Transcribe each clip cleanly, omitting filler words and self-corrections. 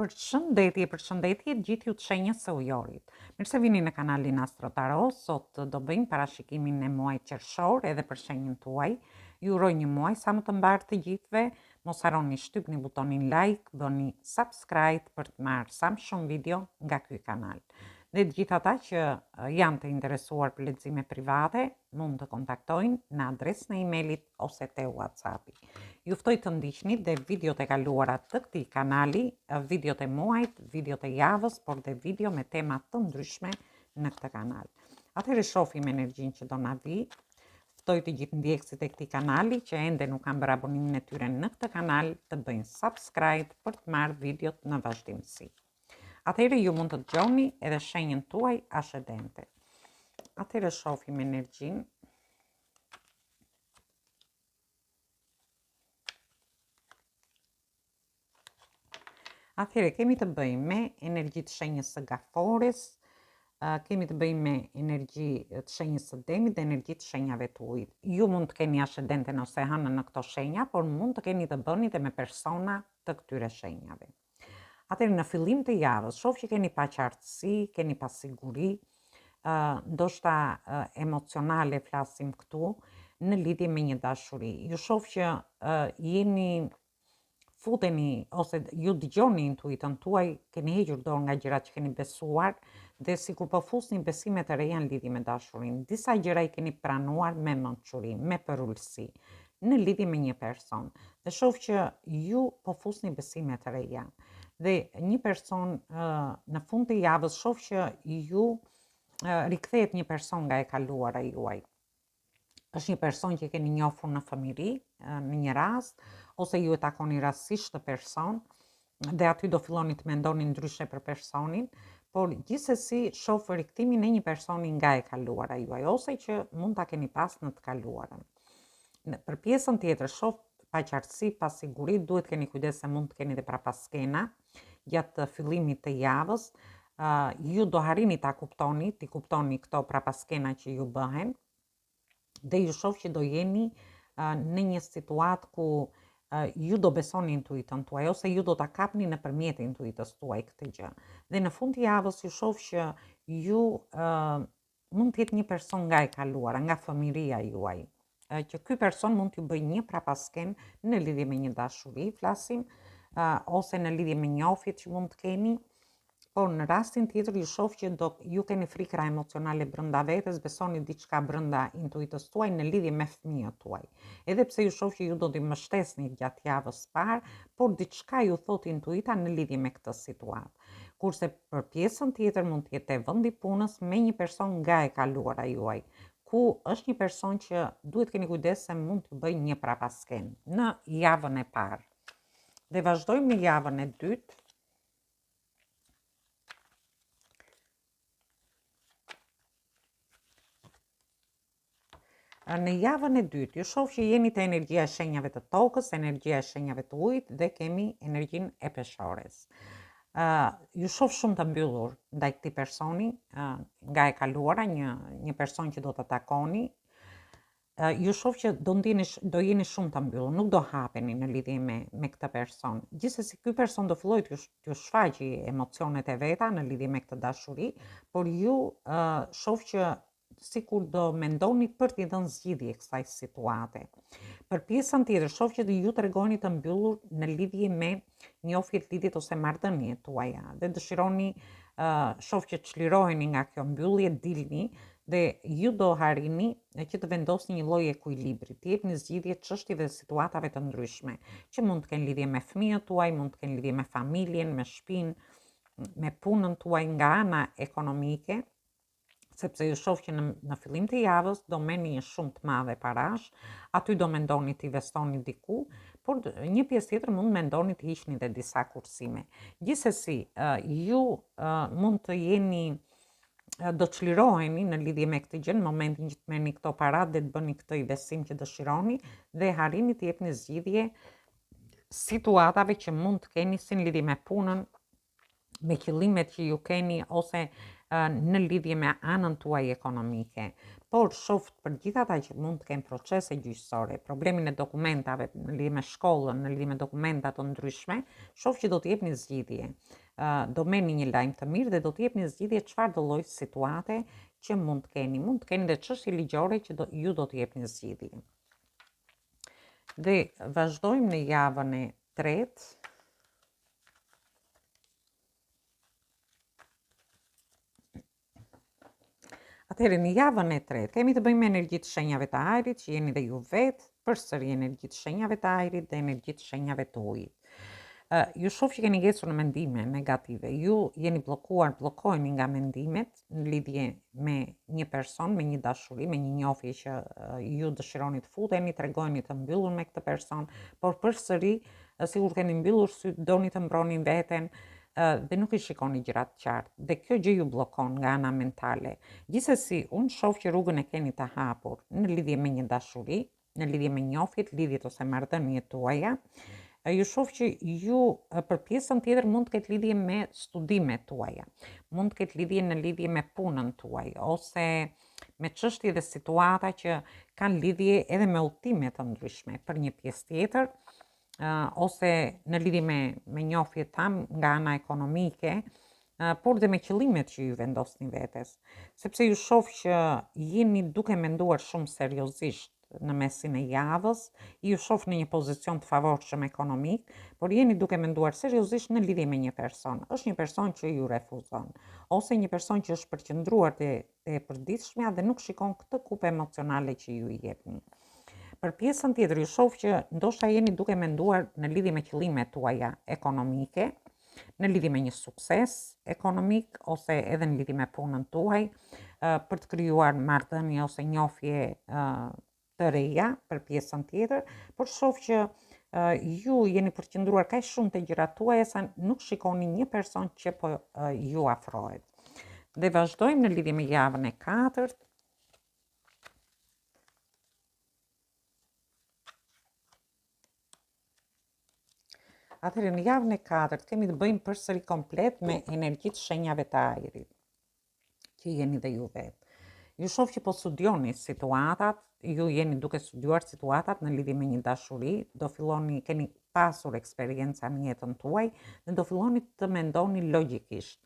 Përshëndetje, përshëndetje gjithë ju të shenjës së ujorit. Mirë se vini në kanalin Astro Tarot. Sot do bëjmë parashikimin e muajit qershor edhe për shenjën tuaj. Ju uroj një muaj sa më të mbarë të gjithëve. Mos harroni shtypni butonin like, bëni subscribe për të marrë sa më shumë video nga ky kanal. Dhe të gjithë ata që janë të interesuar për lexime private, mund të kontaktojnë në adresën e emailit ose te WhatsAppi. Ju ftoj të ndiqni dhe videot e kaluara të këtij kanali, videot e muajit, videot e javës, por dhe video me tema të ndryshme në këtë kanal. Atëherë shofim energjinë që do na vijë. Ftoj të gjithë ndjekësit e këtij kanali që ende nuk kanë bërë abonimin e tyre në këtë kanal të bëjnë subscribe për të marrë videot në vazhdimësi. Atëherë ju mund të dëgjoni edhe shenjën tuaj ascendente. Atëherë shofim energjinë. Atëherë kemi të bëjmë me energji të shenjës së gafores, kemi të bëjmë me energji të shenjës së demit dhe energji të shenjave të ujit. Ju mund të keni ascendenten ose hënën në këto shenja, por mund të keni të bëni dhe me persona të këtyre shenjave. Atëherë në fillim të javës, shoh që keni paqartësi, keni pasiguri, ndoshta emocionale flasim këtu, në lidhje me një dashuri. Ju shoh që jeni futeni ose ju dëgjoni intuitën tuaj, keni hequr dorë nga gjërat që keni besuar dhe sikur po fusni besime të reja në lidhje me dashurinë. Disa gjëra i keni pranuar me mençuri, me përulësi në lidhje me një person. Dhe shoh që ju po fusni besime të reja. Dhe një person në fund të javës shoh që ju rikthehet një person nga e kaluara juaj. Është një person që keni njohur në fëmijëri, në një rast, ose ju e takoni rastësisht këtë person, dhe aty do filloni të mendoni ndryshe për personin, por gjithsesi shoh rikthimin e një personi nga e kaluara juaj, ose që mund ta keni pas në të kaluarën. Në, për pjesën tjetër, shoh paqartësi, pasiguri, duhet keni kujdes se mund të keni dhe prapaskena gjatë fillimit të javës, uh, ju do arrini ta kuptoni, t'i kuptoni këto prapaskena që ju bëhen, dhe ju shoh që do jeni uh, në një situatë ku uh, ju do besoni intuitën tuaj ose ju do ta kapni nëpërmjet intuitës tuaj këtë gjë. Dhe në fund të javës ju shoh që ju uh, mund të jetë një person nga e kaluara, nga fëmijëria juaj, që ky person mund t'ju bëjë një prapaskenë në lidhje me një dashuri, flasim, ose në lidhje me njohjet që mund të keni, por në rastin tjetër ju shoh që do ju keni frikra emocionale brenda vetes, besoni diçka brenda intuitës tuaj në lidhje me fëmijët tuaj. Edhe pse ju shoh që ju do t'i mbështesni gjatë javës parë, por diçka ju thotë intuita në lidhje me këtë situatë. Kurse për pjesën tjetër mund të jetë te vendi i punës me një person nga e kaluara juaj, ku është një person që duhet keni kujdes se mund të bëjë një prapaskenë në javën e parë. Dhe vazhdojmë në javën e dytë. Në javën e dytë, ju shoh që jeni te energjia e shenjave të tokës, energjia e shenjave të ujit dhe kemi energjinë e peshores. Uh, ju shoh shumë të mbyllur ndaj këtij personi, uh, nga e kaluara, një, një person që do të takoni, uh, ju shoh që do ndjeni do jeni shumë të mbyllur, nuk do hapeni në lidhje me me këtë person. Gjithsesi ky person do fillojë t'ju t'ju shfaqi emocionet e veta në lidhje me këtë dashuri, por ju uh, shoh që sikur do mendoni për t'i dhënë zgjidhje kësaj situate. Për pjesën tjetër, shoh që ju tregoheni të mbyllur në lidhje me njohjet, lidhjet ose marrëdhëniet tuaja dhe dëshironi uh, shoh që çliroheni nga kjo mbyllje, dilni dhe ju do arrini që të vendosni një lloj ekuilibri, të jepni zgjidhje çështjeve dhe situatave të ndryshme, që mund të kenë lidhje me fëmijët tuaj, mund të kenë lidhje me familjen, me shtëpinë, me punën tuaj nga ana ekonomike, sepse ju shoh që në, në fillim të javës do merrni një shumë të madhe parash, aty do mendoni të investoni diku, por një pjesë tjetër mund mendoni të hiqni dhe disa kursime. Gjithsesi, ju mund të jeni do të çliroheni në lidhje me këtë gjë në momentin që të merrni këto para dhe të bëni këtë investim që dëshironi dhe arrini të jepni zgjidhje situatave që mund të keni si në lidhje me punën, me qëllimet që ju keni ose në lidhje me anën tuaj ekonomike. Por shof për gjithë ata që mund të kenë procese gjyqësore, problemin e dokumentave në lidhje me shkollën, në lidhje me dokumenta të ndryshme, shof që do të jepni zgjidhje. Do merrni një lajm të mirë dhe do të jepni zgjidhje çfarëdo lloj situate që mund të keni. Mund të keni dhe çështje ligjore që do, ju do të jepni zgjidhje. Dhe vazhdojmë në javën e tretë. Atëherë në javën e tretë kemi të bëjmë me energji të shenjave të ajrit, që jeni dhe ju vetë, përsëri energji të shenjave të ajrit dhe energji të shenjave të ujit. Uh, ju shoh që keni ngecur në mendime negative. Ju jeni bllokuar, bllokoheni nga mendimet në lidhje me një person, me një dashuri, me një njohje që uh, ju dëshironi të futeni, tregoheni të mbyllur me këtë person, por përsëri sikur keni mbyllur sytë, doni të mbroni veten dhe nuk i shikoni gjërat qartë. Dhe kjo gjë ju bllokon nga ana mentale. Gjithsesi, unë shoh që rrugën e keni të hapur në lidhje me një dashuri, në lidhje me njohjet, lidhjet ose marrëdhëniet tuaja. Ju shoh që ju për pjesën tjetër mund të ketë lidhje me studimet tuaja, mund të ketë lidhje në lidhje me punën tuaj ose me çështje dhe situata që kanë lidhje edhe me udhëtime të ndryshme për një pjesë tjetër, ose në lidhje me me njohjet thamë nga ana ekonomike, por dhe me qëllimet që ju vendosni vetes. Sepse ju shoh që jeni duke menduar shumë seriozisht në mesin e javës, ju shoh në një pozicion të favorshëm ekonomik, por jeni duke menduar seriozisht në lidhje me një person. Është një person që ju refuzon, ose një person që është përqendruar te te e përditshmja dhe nuk shikon këtë kupë emocionale që ju i jepni. Për pjesën tjetër, ju shoh që ndoshta jeni duke menduar në lidhje me qëllimet tuaja ekonomike, në lidhje me një sukses ekonomik ose edhe në lidhje me punën tuaj, për të krijuar marrëdhënie ose njohje të reja për pjesën tjetër, por shoh që ju jeni përqendruar kaq shumë te gjërat tuaja sa nuk shikoni një person që po ju afrohet. Dhe vazhdojmë në lidhje me javën e katërt. Atëherë në javën e katërt kemi të bëjmë përsëri komplet me energjitë e shenjave të ajrit, që jeni dhe ju vetë. Ju shoh që po studioni situatat, ju jeni duke studiuar situatat në lidhje me një dashuri, do filloni, keni pasur eksperienca në jetën tuaj dhe do filloni të mendoni logjikisht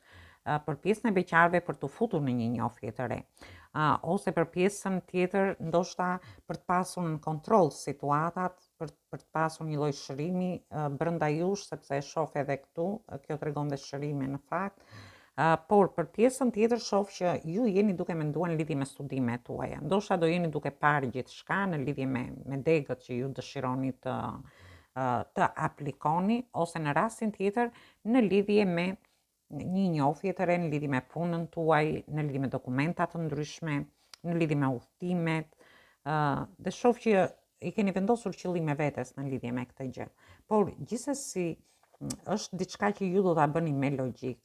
për pjesën e beqarëve për t'u futur në një njohje të re, ose për pjesën tjetër ndoshta për të pasur në kontroll situatat, për për të pasur një lloj shërimi brenda jush, sepse e shoh edhe këtu, kjo tregon dhe shërime në fakt. Por për pjesën tjetër shoh që ju jeni duke menduar në lidhje me studimet tuaja. Ndoshta do jeni duke parë gjithçka në lidhje me me degët që ju dëshironi të të aplikoni ose në rastin tjetër në lidhje me një njohje të re në lidhje me punën tuaj, në lidhje me dokumenta të ndryshme, në lidhje me udhëtimet, dhe shoh që i keni vendosur qëllime vetes në lidhje me këtë gjë. Por gjithsesi është diçka që ju do ta bëni me logjikë.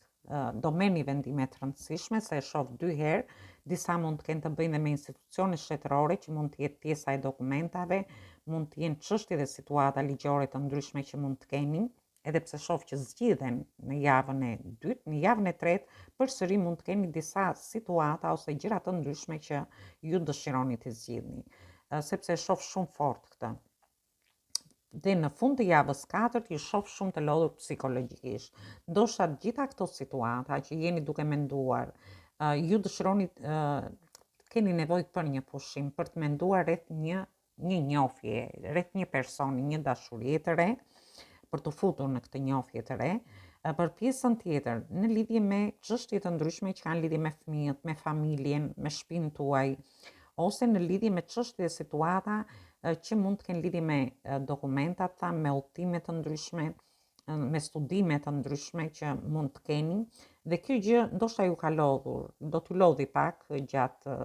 Do merrni vendime të rëndësishme se e shoh dy herë, disa mund të kenë të bëjnë dhe me institucione shtetërore që mund të jetë pjesa e dokumentave, mund të jenë çështje dhe situata ligjore të ndryshme që mund të keni, edhe pse shoh që zgjidhen në javën e dytë, në javën e tretë përsëri mund të keni disa situata ose gjëra të ndryshme që ju dëshironi të zgjidhni, sepse e shoh shumë fort këtë. Dhe në fund të javës katërt ju shoh shumë të lodhur psikologjikisht. Ndoshta të gjitha këto situata që jeni duke menduar, ju dëshironi keni nevojë për një pushim, për të menduar rreth një një njohje, rreth një personi, një dashurie të re, për t'u futur në këtë njohje të re, për pjesën tjetër, në lidhje me çështje të ndryshme që kanë lidhje me fëmijët, me familjen, me shtëpinë tuaj, ose në lidhje me çështje dhe situata që mund të kenë lidhje me dokumentat, thamë, me udhëtime të ndryshme, me studime të ndryshme që mund të keni dhe kjo gjë ndoshta ju ka lodhur, do t'ju lodhi pak gjatë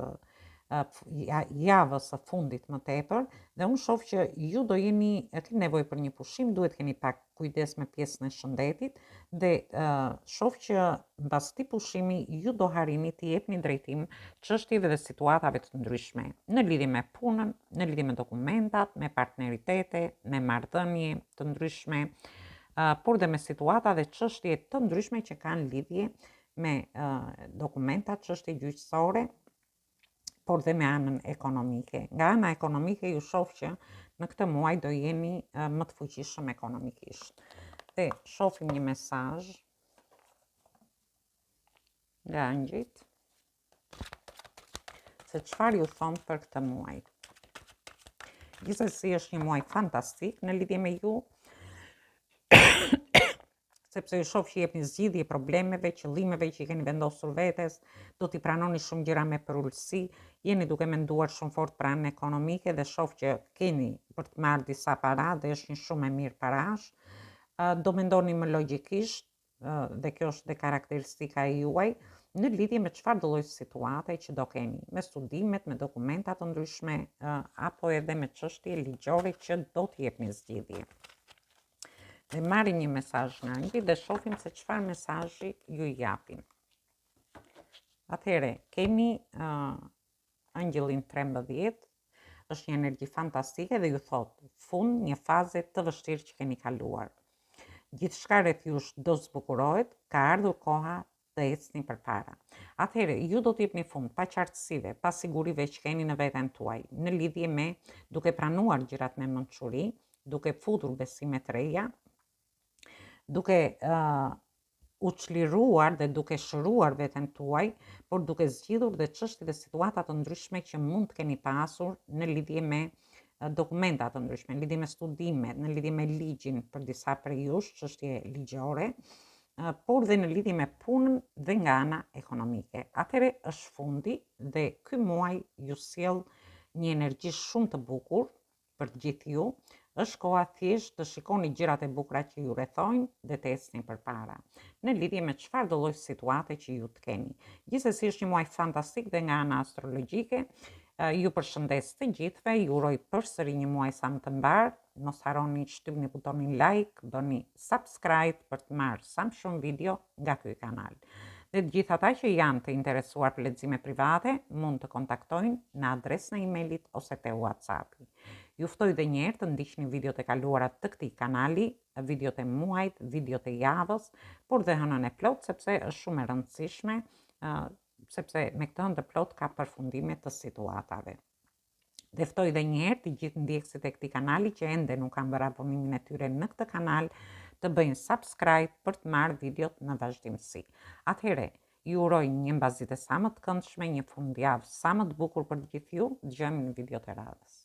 javës së fundit më tepër dhe unë shoh që ju do jeni e keni nevojë për një pushim, duhet të keni pak kujdes me pjesën e shëndetit dhe uh, shoh që mbas këtij pushimi ju do arrini t'i jepni drejtim çështjeve dhe situatave të ndryshme në lidhje me punën, në lidhje me dokumentat, me partneritete, me marrëdhënie të ndryshme, por dhe me situata dhe çështje të ndryshme që kanë lidhje me dokumenta, çështje gjyqësore. por dhe me anën ekonomike. Nga ana ekonomike ju shoh që në këtë muaj do jeni më të fuqishëm ekonomikisht. Dhe shohim një mesazh nga engjëjt se çfarë ju thonë për këtë muaj. Gjithsesi është një muaj fantastik në lidhje me ju, sepse ju shoh që jepni zgjidhje problemeve, qëllimeve që i keni vendosur vetes, do t'i pranoni shumë gjëra me përulësi, jeni duke menduar shumë fort për anën ekonomike dhe shoh që keni për të marrë disa para dhe është një shumë e mirë parash. Do mendoni më logjikisht dhe kjo është dhe karakteristika e juaj në lidhje me çfarëdo lloj situate që do keni, me studimet, me dokumenta të ndryshme apo edhe me çështje ligjore që do t'i jepni zgjidhje. Dhe marrim një mesazh nga engjëjt dhe shohim se çfarë mesazhi ju japin. Atëherë, kemi uh, Engjëllin 13, është një energji fantastike dhe ju thotë, fund një faze të vështirë që keni kaluar. Gjithçka rreth jush do zbukurohet, ka ardhur koha të ecni përpara. Atëherë, ju do të jepni fund paqartësive, pasigurive që keni në veten tuaj, në lidhje me duke pranuar gjërat me mençuri, duke futur besime të reja, duke uh, u çliruar dhe duke shëruar veten tuaj, por duke zgjidhur dhe çështje dhe situata të ndryshme që mund të keni pasur në lidhje me dokumenta të ndryshme, në lidhje me studimet, në lidhje me ligjin për disa prej jush, çështje ligjore, por dhe në lidhje me punën dhe nga ana ekonomike. Atëherë është fundi dhe ky muaj ju sjell një energji shumë të bukur për të gjithë ju, është koha thjesht të shikoni gjërat e bukura që ju rrethojnë dhe të ecni përpara, në lidhje me çfarëdo lloj situate që ju të keni. Gjithsesi është një muaj fantastik dhe nga ana astrologjike, ju përshëndes të gjithëve, ju uroj përsëri një muaj sa më të mbarë, mos harroni shtypni butonin like, bëni subscribe për të marrë sa më shumë video nga ky kanal. Dhe të gjithë ata që janë të interesuar për lexime private, mund të kontaktojnë në adresën e emailit ose te WhatsAppi. Ju ftoj dhe një herë të ndiqni videot e kaluara të këtij kanali, videot e muajit, videot e javës, por dhe hënën e plotë sepse është shumë e rëndësishme, sepse me këtë hënë të plotë ka përfundime të situatave. Dhe ftoj dhe një herë të gjithë ndjekësit e këtij kanali që ende nuk kanë bërë abonimin e tyre në këtë kanal, të bëjnë subscribe për të marrë videot në vazhdimësi. Atëherë, ju uroj një mbasdite sa më të këndshme, një fundjavë sa më të bukur për të gjithë ju, dëgjohemi në videot e radhës.